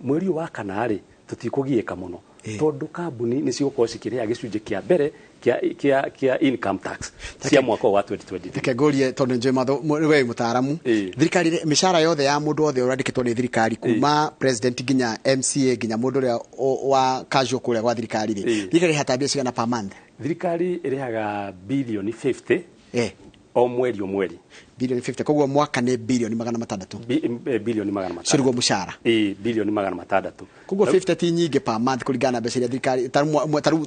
B: mweri ũyũ wa kana rĩ, tũtikũgiĩka mũno, tondũ kambuni nĩ cigũkorwo cikĩrĩha gĩcunjĩ kĩa mbere kĩa income tax cia mwaka wa 2023.
A: Reke ngũrie tondũ nĩ njũĩ matho we mũtaaramu. Thirikari mĩcara yothe ya mũndũ wothe ũrandĩkĩtwo nĩ thirikari kuma president nginya MCA nginya mũndũ ũrĩa wa casual kũrĩa gwa thirikari rĩ, thirikari ĩrĩhaga mbia cigana per month?
B: Thirikari ĩrĩhaga bilioni 50 o mweri o mweri.
A: Bilioni 50, koguo mwaka nĩ bilioni 600.
B: Bilioni 600.
A: Cirugwo mũcara.
B: Bilioni 600.
A: Koguo 50 ti nyingĩ per month kũringana na mbeca iria thirikari ta rĩu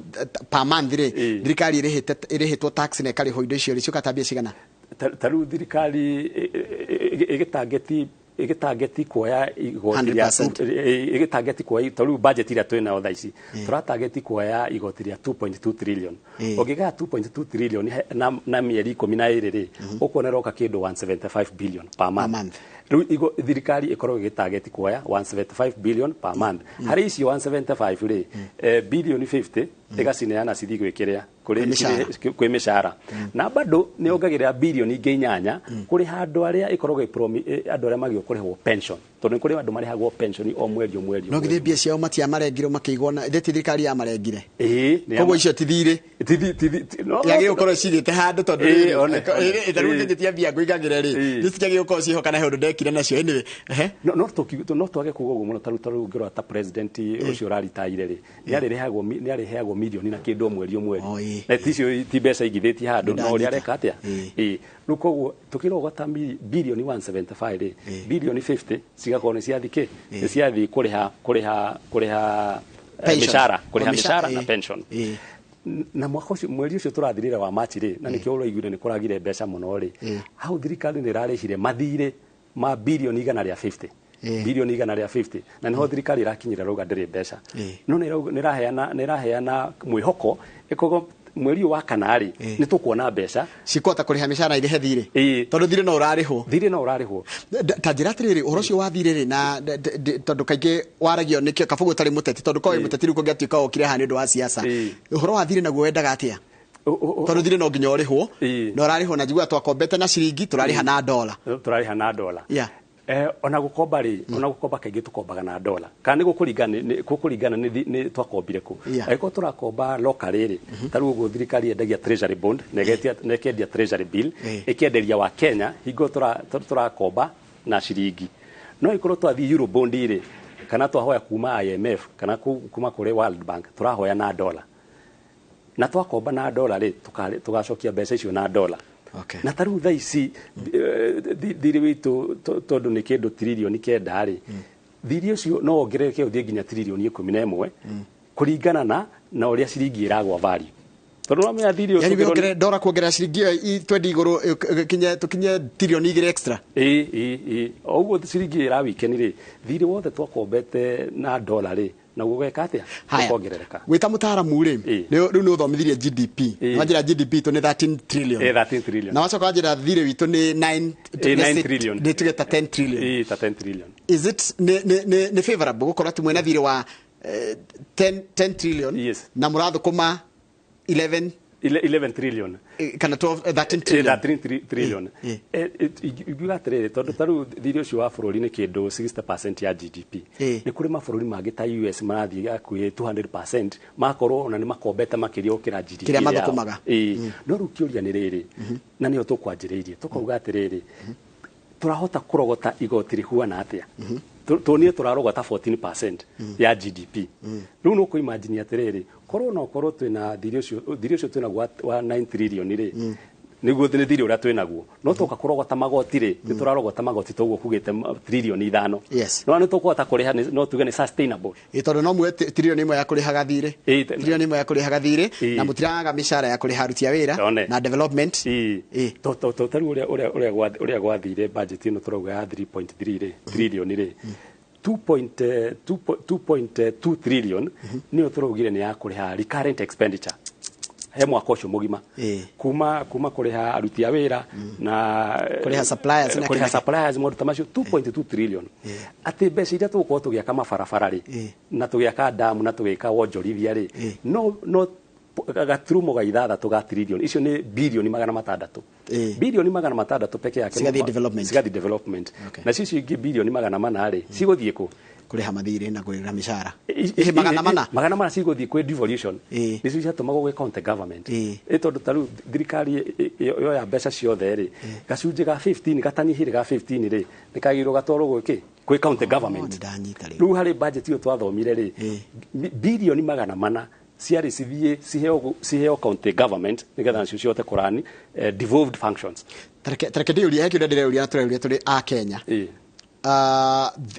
A: per month rĩ, thirikari ĩrĩhĩtwo tax na ĩkarĩhwo indo icio rĩ, ciũkaga mbia cigana?
B: Ta rĩu thirikari ĩgĩtangeti kuoya igoti rĩa ĩgĩtangeti kuoya, ta rĩu budget ĩrĩa twĩ nayo thaa ici, tũratangeti kuoya igoti rĩa 2.2 trillion. Ũngĩgaya 2.2 trillion na mĩeri 12 rĩ, ũkuona ĩroka kĩndũ 175 billion per month. Rĩu thirikari ĩkoragwo ĩgĩtangeti kuoya 175 billion per month. Harĩ icio 175 rĩ, bilioni 50 ĩgacineana cithiĩ gwĩkĩrĩa kwĩ mĩcara. Na bado nĩ yongagĩrĩra bilioni ingĩ 8 kũrĩ andũ arĩa ĩkoragwo andũ arĩa magĩrĩirwo kũrĩhwo pension, tondũ nĩ kũrĩ andũ marĩhagwo pension o mweri o mweri.
A: No githĩ mbia ciao matiamarengire makĩigwo na ti thirikari yamarengire? Koguo icio ti thirĩ. Yagĩrĩirwo gũkorwo cigĩte handũ tondũ rĩrĩ, ta rĩu ngĩnjĩtia mbia ngũigagĩre rĩ, nĩ ciagĩrĩirwo gũkorwo ciĩho kana he ũndũ ndekire nacio. Anyway,
B: no twage kuga ũguo mũno, ta rĩu ũngĩrora ta president ũcio ũraritaire rĩ, nĩ arĩheagwo milioni na kĩndũ o mweri o mweri. Na ti icio ti mbeca igithĩtie handũ, no ũrĩa areka atĩa? Rĩu koguo tũkĩrogota bilioni 175 rĩ, bilioni 50 cigakorwo nĩ ciathiĩ kĩ? Nĩ ciathiĩ kũrĩha mĩcara, kũrĩha mĩcara na pension. Na mwaka ũcio mweri ũcio tũrathirire wa Machi rĩ, na nĩkĩo ũraiguire nĩ kũragire mbeca mũno rĩ, hau thirikari nĩ ĩrarĩhire mathirĩ ma bilioni 150. Bilioni 150, na niho thirikari ĩrakinyĩra rauga ndĩrĩ mbeca. No nĩ ĩraheana mwĩhoko ĩkogo mweri wa kana rĩ, nĩ tũkuona mbeca
A: cikũhota kũrĩha mĩcara irĩhe thirĩ, tondũ thirĩ no ũrarĩhwo.
B: Thirĩ no ũrarĩhwo.
A: Ta njĩra atĩrĩrĩ, ũhoro ũcio wa thirĩ rĩ, na tondũ kaingĩ waragio nĩkĩo kabũgũ ũtarĩ mũteti, tondũ korwo wĩ mũteti rĩu kũngĩatuĩka wokire haha nĩ ũndũ wa siasa. Ũhoro wa thirĩ naguo wendaga atĩa? Tondũ thirĩ no nginya ũrĩhwo, na ũrarĩhwo na njiguaga twakombete na ciringi, tũrarĩha na dola.
B: Tũrarĩha na dola. Ona gũkomba rĩ, ona gũkomba kaingĩ tũkombaga na dola. Kana nĩ gũkũringana nĩ twakombire kũ. Angĩkorwo tũrakomba locally rĩ, ta rĩu ũguo thirikari yendagia treasury bond, na ĩkendia treasury bill, ĩkenderia wa Kenya, hingo tũrakomba na ciringi. No ikorwo twathiĩ Eurobond rĩ, kana twahoya kuma IMF kana kuma kũrĩ World Bank, tũrahoya na dollar, na twakomba na dollar rĩ, tũgacokia mbeca icio na dollar. Na ta rĩu thaa ici thirĩ witũ, tondũ nĩ kĩndũ 9 trillion rĩ, thirĩ ũcio no wongerereke ũthiĩ nginya 11 trillion, kũringana na ũrĩa ciringi ĩragwa value, tondũ wamenya thirĩ ũcio
A: Yani wongerere dola kuongerera ciringi ĩyo twendi igũrũ, ĩkinye tũkinye 2 trillion extra.
B: Ĩ o ũguo ciringi ĩrawikeni rĩ, thirĩ wothe twakombete na dola rĩ, naguo gweka atĩa?
A: Haya.
B: Ũkongerereka.
A: Wĩta mũtaaramu rĩ, rĩu nĩ ũthomithirie GDP. Wanjĩra GDP itũ nĩ 13 trillion.
B: 13 trillion.
A: Na wacoka wanjĩra thirĩ witũ nĩ 9.
B: 9 trillion.
A: Nĩ tuge ta 10 trillion.
B: Ta 10 trillion.
A: Is it nĩ favorable gũkorwo atĩ mwĩna thirĩ wa 10 trillion na mũrathũkũma 11
B: 11 trillion.
A: Kana 12, 13 trillion?
B: 13 trillion. Ingiuga atĩrĩrĩ, tondũ ta rĩu thirĩ ũcio wa bũrũri nĩ kĩndũ 60% ya GDP. Nĩ kũrĩ mabũrũri mangĩ ta US marathiĩ hakuhĩ 200%, makorwo ona nĩ makombete makĩria gũkĩra GDP
A: Kĩrĩa
B: yao.
A: mathũkũmaga.
B: No rĩu kĩũria nĩ rĩrĩ, na nĩyo tũkwanjĩrĩirie tũkauga atĩrĩrĩ, tũrahota kũrogota igoti rĩhuana atĩa? Tuonire tũrarogota 14% ya GDP. Rĩu no kũimagine atĩrĩrĩ, korwo no korwo twĩna thirĩ ũcio twĩnaguo wa 9 trillion rĩ, nĩguo nĩ thirĩ ũrĩa twĩnaguo, no twoka kũrogota magoti rĩ, nĩ tũrarogota magoti toguo kugĩte 5 trillion. No nĩ tũkũhota kũrĩha, no tuge nĩ sustainable.
A: Tondũ no muoe 1 trillion ya kũrĩhaga thirĩ, 1 trillion ya kũrĩhaga thirĩ, na mũtiragaga mĩcara ya kũrĩha aruti a wĩra na development.
B: To tarĩu ũrĩa gwathire, budget ĩno tũrauga ya 3.3 rĩ trillion rĩ, 2.2 trillion nĩyo tũraugire nĩ ya kũrĩha recurrent expenditure he mwaka ũcio mũgima, kuma kũrĩha aruti a wĩra na
A: Kũrĩha suppliers na
B: kũrĩha
A: kĩna-
B: suppliers, maũndũ ta macio, 2.2 trillion. Atĩ mbeca iria tũgũkorwo tũgĩaka mabarabara rĩ, na tũgĩaka ndamu, na tũgĩka wonjorithia rĩ, no gaturumo ga ithathatũ ga trillion icio, nĩ 600 billion. 600 billion peke yake
A: Cigathiĩ development.
B: Cigathiĩ development. Nacio icio ingĩ 400 billion rĩ, cigũthiĩ kũ?
A: Kũrĩha mathirĩ na kũrĩha mĩcara. 400?
B: 400 cigũthiĩ kwĩ devolution. Nĩcio ciatũmagwo gwĩ county government. Tondũ ta rĩu thirikari yoya mbeca ciothe rĩ, gacunjĩ ga 15 gatanyihire ga 15 rĩ, nĩ kagĩrĩirwo gatwarwo gwĩ kĩ? Kwĩ county government.
A: Nĩ ndanyita rĩu.
B: Rĩu harĩ budget ĩyo twathomire rĩ, 400 billion ciarĩ cithiĩ ciheo county government nĩgetha nacio cihote kũrani devolved functions.
A: Tareke ndĩyũrie, he kĩũria ndĩreyũria na tũreyũria tũrĩ a Kenya. Hĩndĩ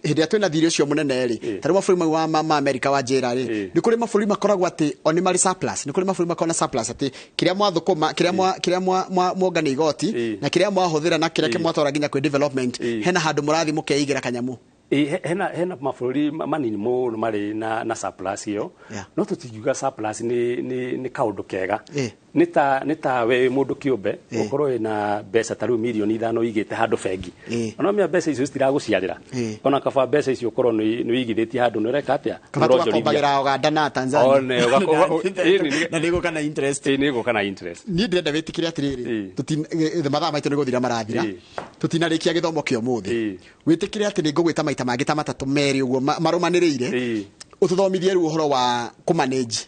A: ĩrĩa twĩna thirĩ ũcio mũnene rĩ, ta rĩu mabũrũri mau ma Amerika wa njĩra rĩ, nĩ kũrĩ mabũrũri makoragwo atĩ o nĩ marĩ surplus, nĩ kũrĩ mabũrũri makoragwo na surplus, atĩ kĩrĩa mwathũkũma, kĩrĩa mwongania igoti na kĩrĩa mwahũthĩra na kĩrĩa mwatwara nginya kwĩ development, hena handũ mũrathiĩ mũkeigĩra kanyamũ?
B: Hena mabũrũri manini mũno marĩ na surplus ĩyo. No tũtingiuga surplus nĩ kaũndũ kega. Nĩ ta we mũndũ kĩũmbe ũkorwo wĩna mbeca ta rĩu 5 mirioni ũigĩte handũ bengi. Ona menya mbeca icio citiragũciarĩra. Ona kaba mbeca icio ũkorwo nĩ ũigithĩtie handũ, nĩ ũreka atĩa?
A: Kaba
B: Nĩ ũronjorithia.
A: tũgakombagĩra Uganda na Tanzania.
B: One,
A: Na nĩ gũka na interest.
B: Nĩ ĩgũka na interest.
A: Niĩ ndĩrenda wĩtĩkĩre atĩrĩrĩ, mathaa maitũ nĩ gũthira marathira, tũtinarĩkia gĩthomo kĩa ũmũthĩ. Wĩtĩkĩre atĩ nĩ ngũgwĩta maita mangĩ ta matatũ merĩ ũguo marũmanĩrĩire, ũtũthomithie rĩu ũhoro wa kũmanage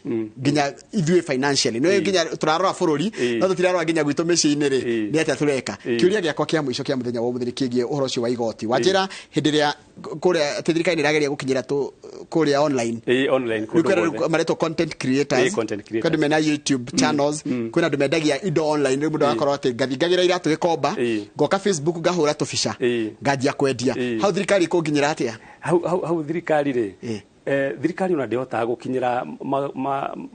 A: nginya ithuĩ financially, nĩ nginya tũrarora bũrũri, no tũtirarora nginya gwitũ mĩciĩ-inĩ rĩ, nĩ atĩa tũreka. Kĩũria gĩakwa kĩa mũico kĩa mũthenya wa ũmũthĩ nĩ kĩgiĩ ũhoro ũcio wa igoti. Wanjĩra hĩndĩ ĩrĩa kũrĩa atĩ thirikari nĩ ĩrageria gũkinyĩra kũrĩa online.
B: Online
A: Rĩu
B: kũndũ
A: kwĩna
B: guothe.
A: rĩu maretwo content creators.
B: Content creators.
A: Kwĩ andũ mena YouTube channels, kwĩna andũ mendagia indo online. Rĩu mũndũ agakorwo atĩ ngathiĩ ngagĩra iratũ Gĩkomba, ngoka Facebook ngahũra tũbica, nganjia kwendia. Hau thirikari ĩkũnginyĩra atĩa?
B: Hau thirikari rĩ, thirikari ona ndĩhotaga gũkinyĩra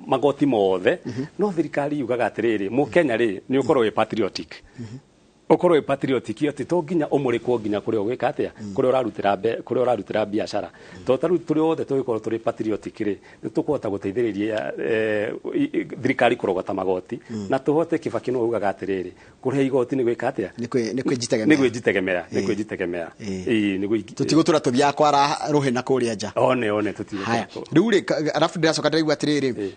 B: magoti mothe, no thirikari yugaga atĩrĩrĩ, mũkenya rĩ, nĩ ũkorwo wĩ patriotic, ũkorwo wĩ patriotic atĩ to nginya ũmũrĩkwo nginya kũrĩa ũgwĩka atĩa, kũrĩa ũrarutĩra biacara, tondũ ta rĩu tũrĩ othe tũgĩkorwo tũrĩ patriotic rĩ, nĩ tũkũhota gũteithĩrĩria thirikari kũrogota magoti na tũhote. Kibaki nĩwe ugaga atĩrĩrĩ, kũrĩha igoti nĩ gwĩka atĩa?
A: Nĩ kwĩjitegemea.
B: Nĩ gwĩjitegemea, nĩ kwĩjitegemea.
A: Tũtigũtũra tũthiaga kwara rũhĩ na kũrĩa nja.
B: One tũtigũtũra.
A: Haya, rĩu rĩ, arabu ndĩracoka ndĩraigua atĩrĩrĩ,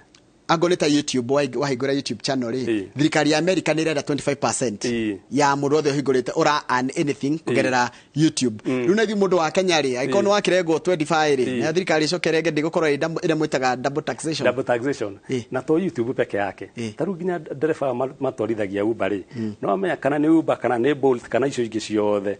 A: angorwo nĩ ta YouTube, wahingũra YouTube channel rĩ, thirikari ya America nĩ ĩrenda 25% ya mũndũ wothe ũhingũrĩte ũra earn anything kũgerera YouTube. Rĩu na ithuĩ mũndũ wa Kenya rĩ, angĩkorwo nĩ wakĩrengwo 25 rĩ, na thirikari ĩcoke renge, ndĩgũkorwo ĩrĩa mwĩtaga double taxation?
B: Double taxation. Na to YouTube peke yake, ta rĩu nginya ndereba matwarithagia Uber rĩ, no amenya kana nĩ Uber kana nĩ Bolt kana icio ingĩ ciothe.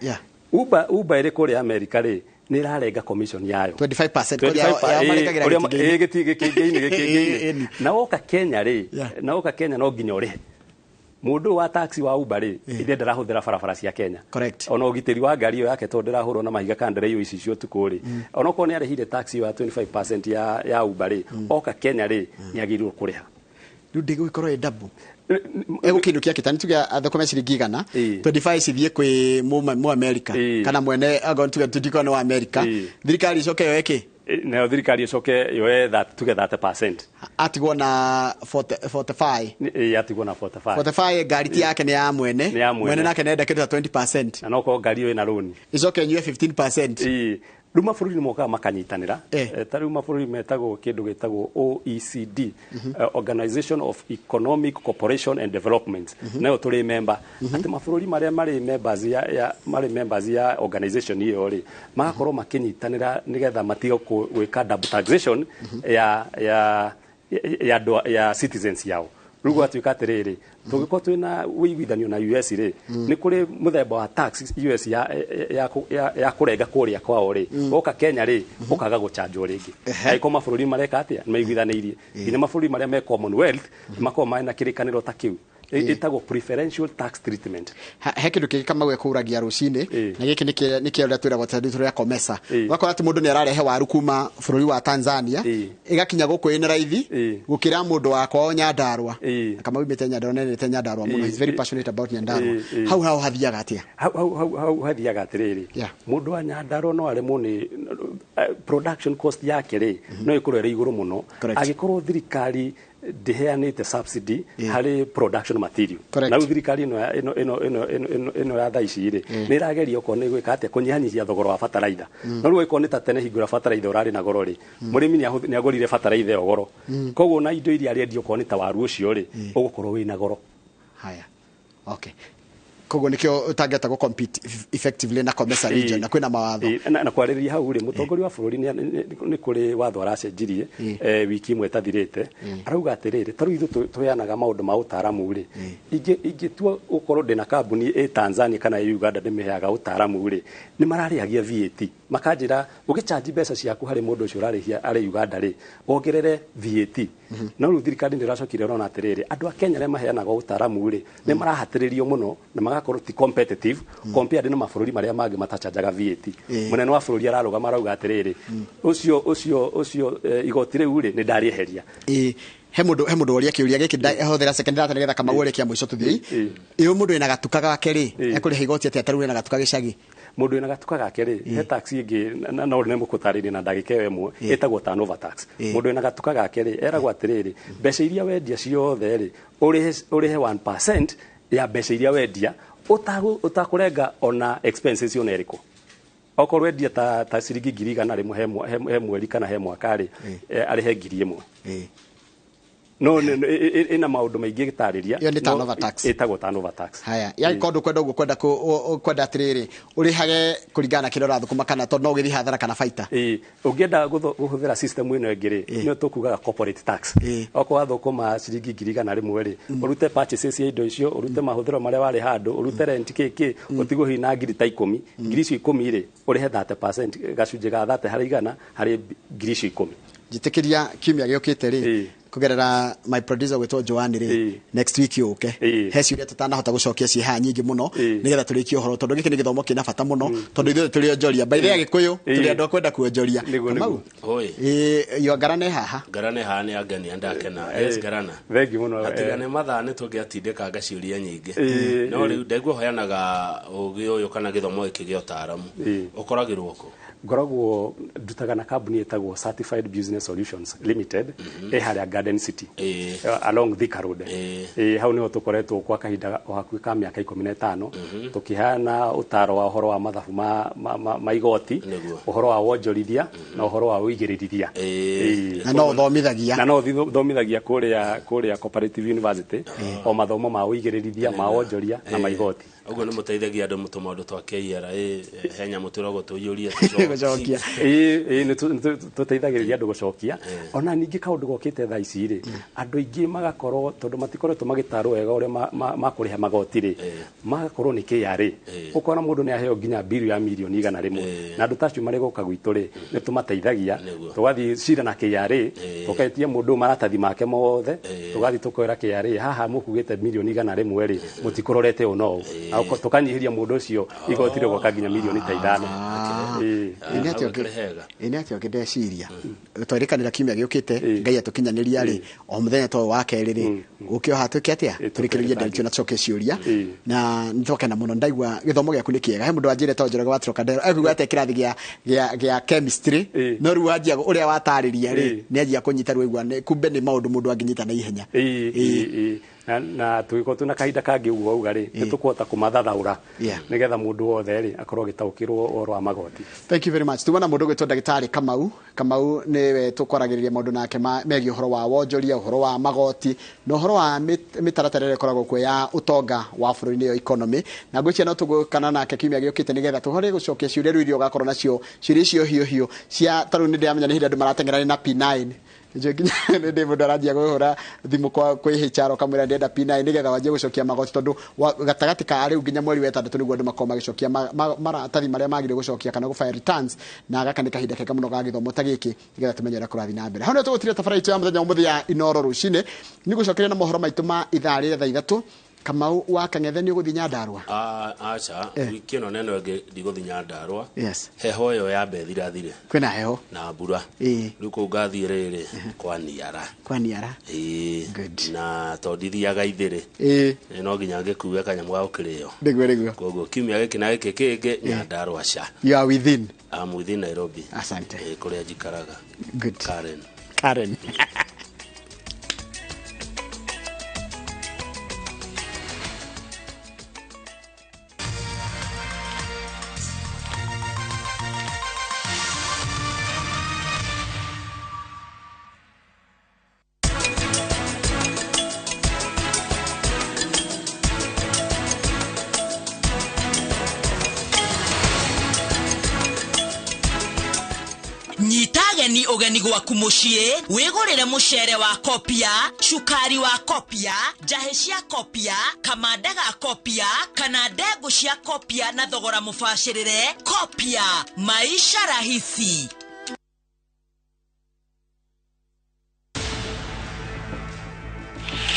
B: Uber ĩrĩ kũrĩa America rĩ, nĩ ĩrarenga commission yayo
A: 25%, kũrĩa
B: gĩkĩngĩ-inĩ. Na woka Kenya rĩ, na woka Kenya no nginya ũrĩhe. Mũndũ wa taxi wa Uber rĩ, ithe ndarahũthĩra barabara cia Kenya. Ona ũgitĩri wa ngari ĩyo yake tondũ ndĩrahũrwo na mahiga kana ndĩraiywo ici cia ũtukũ rĩ, onokorwo nĩ arĩhire taxi ĩyo ya 25% ya Uber rĩ, oka Kenya rĩ, nĩ agĩrĩirwo kũrĩha.
A: Rĩu ndĩgũgĩkorwo ĩ double. Egũkĩinũkia kĩtani tuge athũkũme ciringi 100, 25 cithiĩ kwĩ mu America kana mwene angorwo tuge tũtikorwo nĩ wa America, thirikari icoke yoe kĩ?
B: Nayo thirikari icoke yoe tuge 30%.
A: Atigwo na 45.
B: Atigwo na 45.
A: 45 ngari ti yake nĩ ya mwene. Mwene nake nenda kĩndũ ta 20%.
B: Na no korwo ngari ĩyo ĩna rũni.
A: Icoke ĩnyue 15%.
B: Rĩu mabũrũri nĩ mokaga makanyitanĩra. Ta rĩu mabũrũri metagwo kĩndũ gĩtagwo OECD, Organization of Economic Cooperation and Development. Nayo tũrĩ member. Atĩ mabũrũri marĩa marĩ members ya marĩ members ya organization ĩyo rĩ, magakorwo makĩnyitanĩra nĩgetha matige gwĩka double taxation ya ya ya ya citizens yao. Rĩu gwatuĩka atĩrĩrĩ, tũngĩkorwo twĩna ũiguithanio na US rĩ, nĩ kũrĩ mũthemba wa tax US ya kũrenga kũrĩa kwao rĩ, woka Kenya rĩ, ũkaga gũchanjwo rĩngĩ. Angĩkorwo mabũrũri mareka atĩa, nĩ maiguithanĩirie. Nginya mabũrũri marĩa me Commonwealth makoragwo marĩ na kĩrĩkanĩro ta kĩu. Ĩtagwo preferential tax treatment.
A: He kĩndũ kĩngĩ Kamau ekũragia rũcinĩ, na gĩkĩ nĩ kĩa ũrĩa twĩragwo tondũ tũrĩa COMESA. Ũgakora atĩ mũndũ nĩ ararehe waru kuma bũrũri wa Tanzania, ĩgakinya gũkũ ĩna raithi gũkĩra mũndũ wa kwao Nyandarua. Kamau imĩte Nyandarua, nendete Nyandarua mũno. He's very passionate about Nyandarua. Hau hathiaga atĩa?
B: Hau hathiaga atĩrĩrĩ, mũndũ wa Nyandarua no aremwo nĩ production cost yake rĩ, no ĩkorwo ĩrĩ igũrũ mũno. Angĩkorwo thirikari ndĩheanĩte subsidy harĩ production material. Na rĩu thirikari ĩno ya thaa ici rĩ, nĩ ĩrageria okorwo nĩ gwĩka atĩa kũnyihanyihia thogora wa bataraitha. No rĩu angĩkorwo nĩ ta tene hingo ĩrĩa bataraitha ũrarĩ na goro rĩ, mũrĩmi nĩ agũrire bataraitha ĩyo goro. Koguo na indo iria arendia okorwo nĩ ta waru ũcio rĩ, ũgũkorwo wĩna goro.
A: Haya. Okay. Koguo nĩkĩo ũtangĩhota gũ compete effectively na COMESA region na kwĩna mawatho.
B: Na kwarĩrĩria hau rĩ, mũtongoria wa bũrũri nĩ kũrĩ watho aracenjirie wiki ĩmwe ĩtathirĩte. Arauga atĩrĩrĩ, ta rĩu ithuĩ tũheanaga maũndũ ma ũtaaramu rĩ, ingĩtua gũkorwo ndĩna kambuni ĩ Tanzania kana ĩ Uganda ndĩmĩheaga ũtaaramu rĩ, nĩ mararĩhagia VAT. Makanjĩra ũgĩchanji mbeca ciaku harĩ mũndũ ũcio ũrarĩhia arĩ Uganda rĩ, wongerere VAT. No rĩu thirikari nĩ ĩracokire ĩrona atĩrĩrĩ, andũ a Kenya arĩa maheanaga ũtaaramu rĩ, nĩ marahatĩrĩrio mũno na magakorwo ti competitive compared na mabũrũri marĩa mangĩ matachanjaga VAT. Mũnene wa bũrũri ararũgama arauga atĩrĩrĩ, ũcio igoti rĩu rĩ, nĩ ndarĩeheria.
A: He mũndũ woria kĩũria gĩkĩ hũthĩra second data nĩgetha Kamau ũrĩkia kĩa mũico tũthiĩ. Ĩ mũndũ wĩna gatuka gake rĩ, ekũrĩha igoti atĩa ta rĩu wĩna gatuka gĩcagi?
B: Mũndũ wĩna gatuka gake rĩ, he tax ĩngĩ no nĩ mũkũtarĩria na ndagĩka ĩyo ĩmwe, ĩtagwo turnover tax. Mũndũ wĩna gatuka gake rĩ, eragwo atĩrĩrĩ, mbeca iria wendia ciothe rĩ, ũrĩhe 1% ya mbeca iria wendia, ũtakũrenga ona expenses ona ĩrĩkũ. Okorwo wendia ta ciringi 100,000 he mweri kana he mwaka rĩ, arĩhe 1,000. No ĩna maũndũ maingĩ gĩtarĩria.
A: Ĩyo nĩ turnover tax.
B: Ĩtagwo turnover tax.
A: Haya, ya kondo kwenda ũguo kwenda kwenda atĩrĩrĩ, ũrĩhage kũringana na kĩrĩa ũrathũkũma kana tondũ no ũgĩthiĩ hathara kana baita.
B: Ũngĩenda kũhũthĩra system ĩno ĩngĩ rĩ, nĩyo tũkugaga corporate tax. Okorwo wathũkũma ciringi 100,000 rĩ, ũrute purchases ya indo icio, ũrute mahũthĩro marĩa warĩ handũ, ũrute rent kĩ, ũtigwo hihi na ngiri ta 10. Ngiri icio 10 rĩ, ũrĩhe 30%, gacunjĩ ga 30 harĩ igana harĩ ngiri icio 10.
A: Njĩtĩkĩria kiumia gĩũkĩte rĩ, kũgerera my producer gwĩtwo Joanne rĩ, next week yũke. He ciũria tũtanahota gũcokia ciĩ haha nyingĩ mũno, nĩgetha tũrĩkie ũhoro, tondũ gĩkĩ nĩ gĩthomo kĩna bata mũno, tondũ ithuĩ tũrĩ onjoria. By the way, Agĩkũyũ, tũrĩ andũ a kwenda kuonjoria. Kamau, yo ngarane haha.
C: Ngarane haha nĩ angenia ndakena. Yes, ngarana.
B: Thank you mũno.
C: Atiga nĩ mathaa nĩ tũngĩatindĩkanga ciũria nyingĩ. No rĩu ndaigua ũheanaga ũgĩ ũyũ kana gĩthomo gĩkĩ gĩa ũtaaramu. Ũkoragĩrwo kũ?
B: Ngoragwo ndutaga na kambuni ĩtagwo Certified Business Solutions Limited, ĩ harĩa Garden City, along Thika Road. Hau nĩho tũkoretwo kwa kahinda o hakuhĩ ka mĩaka 15, tũkĩheana ũtaro wa ũhoro wa mathabu ma igoti, ũhoro wa wonjorithia na ũhoro wa ũigĩrĩrithia.
A: Na no ũthomithagia.
B: Na no ũthomithagia kũrĩa Cooperative University, o mathomo ma ũigĩrĩrithia, ma wonjoria na ma igoti.
C: Ũguo nĩ mũteithagia andũ tũmaũndũ twa KRA, he nyamũ twĩragwo tũiyũrie
A: Gũcokia.
B: Ĩĩ, nĩ tũteithagĩrĩria andũ gũcokia. Ona ningĩ kaũndũ gokĩte thaa ici rĩ, andũ aingĩ magakorwo tondũ matikoretwo magĩtarwo wega ũrĩa makũrĩha magoti rĩ, magakorwo nĩ KRA. Ũkona mũndũ nĩ aheo nginya mbiru ya mirioni 100, na andũ ta acio marĩ gũka gwitũ rĩ, nĩ tũmateithagia. Tũgathiĩ cira na KRA, tũketia mũndũ maratathi make mothe, tũgathiĩ tũkoera KRA haha mũkugĩte mirioni 100 rĩ, mũtikũrorete ũũ na ũũ. Na tũkanyihĩria mũndũ ũcio igoti rĩgoka nginya mirioni ta 5. Ĩĩ.
A: Ĩ nĩ atĩa
C: Hau ĩkĩrĩ hega.
A: Ĩ nĩ atĩa ũngĩ ndeciria twerĩkanĩra kiumia gĩũkĩte, Ngai atũkinyanĩria rĩ, o mũthenya ta ũyũ wa kerĩ rĩ, ũkĩoha ha twĩke atĩa? Tũrĩkĩrĩrie ndeto na tũcoke ciũria. Na nĩtwakena mũno, ndaigua gĩthomo gĩaku nĩ kĩega. He mũndũ wanjĩre to Njoroge wa Trocadero ekuga atĩa kĩrathi gĩa chemistry, no rĩu wanjia ũrĩa watarĩria rĩ, nĩ anjia kũnyita rĩu, aigua kumbe nĩ maũndũ mũndũ angĩnyita na ihenya.
B: Ĩĩ, na tũgĩkorwo twĩna kahinda kangĩ ũguo wauga rĩ, nĩ tũkũhota kũmathathaũra nĩgetha mũndũ wothe rĩ akorwo agĩtaũkĩrwo ũhoro wa magoti.
A: Thank you very much. Tuma na mũndũ ũgwĩtwo ndagĩtarĩ Kamau. Kamau nĩwe tũkwaragĩrĩria maũndũ nake megiĩ ũhoro wa wonjoria, ũhoro wa magoti na ũhoro wa mĩtaratara ĩrĩa ĩkoragwo kuo ya ũtonga wa bũrũri, nĩyo economy. Na ngwĩciria no tũgũkana nake kiumia gĩũkĩte nĩgetha tũhote gũcokia ciũria rĩu iria ũgakorwo nacio, ciũria icio hiũ hiũ cia tarĩu nĩ ndĩramenya nĩ hĩndĩ andũ marateng'erania na P9. Njũĩ nginya nĩ ndĩ mũndũ aranjia kwĩhũra thimũ kwa kwĩ HR ũkamwĩra ndĩrenda P9 nĩgetha wanjie gũcokia magoti, tondũ gatagatĩ ka rĩu nginya mweri wa ĩtandatũ nĩguo andũ makorwo magĩcokia maratathi marĩa magĩrĩire gũcokia kana gũ-file returns. Na gaka nĩ kahinda kega mũno ga gĩthomo ta gĩkĩ nĩgetha tũmenye ũrĩa kũrathiĩ na mbere. Hau nĩho tũgũtiria tabarĩra itũ ya mũthenya wa ũmũthĩ ya Inoro rũcinĩ. Nĩ gũcokeria na mohoro maitũ ma ithaa rĩa thaa 3. Kamau wa Kang'ethe, nĩ ũgũthiĩ Nyandarũa?
C: Aca, wiki ĩno neno ĩngĩ ndigũthiĩ Nyandarũa. Heho ĩyo yambe ĩthirathire.
A: Kwĩna heho.
C: Na mbura. Rĩu kũu ngathiĩ rĩrĩ kwa Niara.
A: Kwa Niara.
C: Ĩĩ.
A: Good.
C: Na tondũ ndithiaga ithĩrĩ, no nginya ngĩkue kanyamũ ga gũkĩrĩo.
A: Nĩguo.
C: Koguo kiumia gĩkĩ na gĩkĩ kĩngĩ Nyandarũa ca.
A: You are within.
C: I'm within Nairobi.
A: Asante.
C: Ĩĩ, kũrĩa njikaraga.
A: Good.
C: Karen.
A: Karen.
D: Nyita ageni ũgeni gwaku mũciĩ, wĩgũrĩre mũcere wa Kopia, cukari wa Kopia, njahĩ cia Kopia, kamanda ga Kopia kana ndengũ cia Kopia na thogora mũbacĩrĩre. Kopia, maisha rahisi.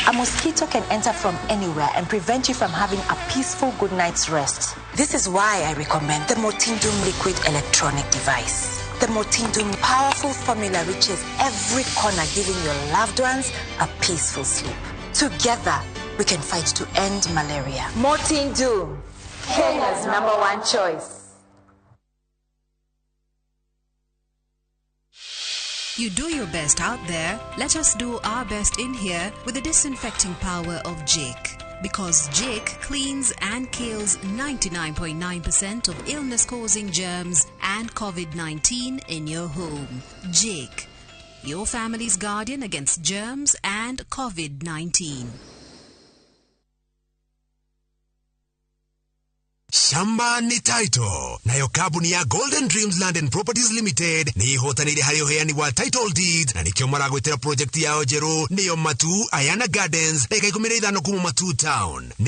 E: A mosquito can enter from anywhere and prevent you from having a peaceful good night's rest. This is why I recommend the Mortindum liquid electronic device. The Mortindum powerful formula reaches every corner, giving your loved ones a peaceful sleep. Together, we can fight to end malaria. Mortindum, Kenya's number one choice.
F: You do your best out there, let us do our best in here with the disinfecting power of Jik. Because Jik cleans and kills 99.9% of illness-causing germs and COVID-19 in your home. Jik, your family's guardian against germs and COVID-19.
G: Shamba ni title. Nayo kambuni ya Golden Dreams Land and Properties Limited nĩ ihotanĩire harĩ ũheani wa title deeds, na nĩkĩo maragwĩtĩra project yao njerũ, nĩyo Matu Ayana Gardens, ndagĩka 15 kuma Matu Town. Nĩ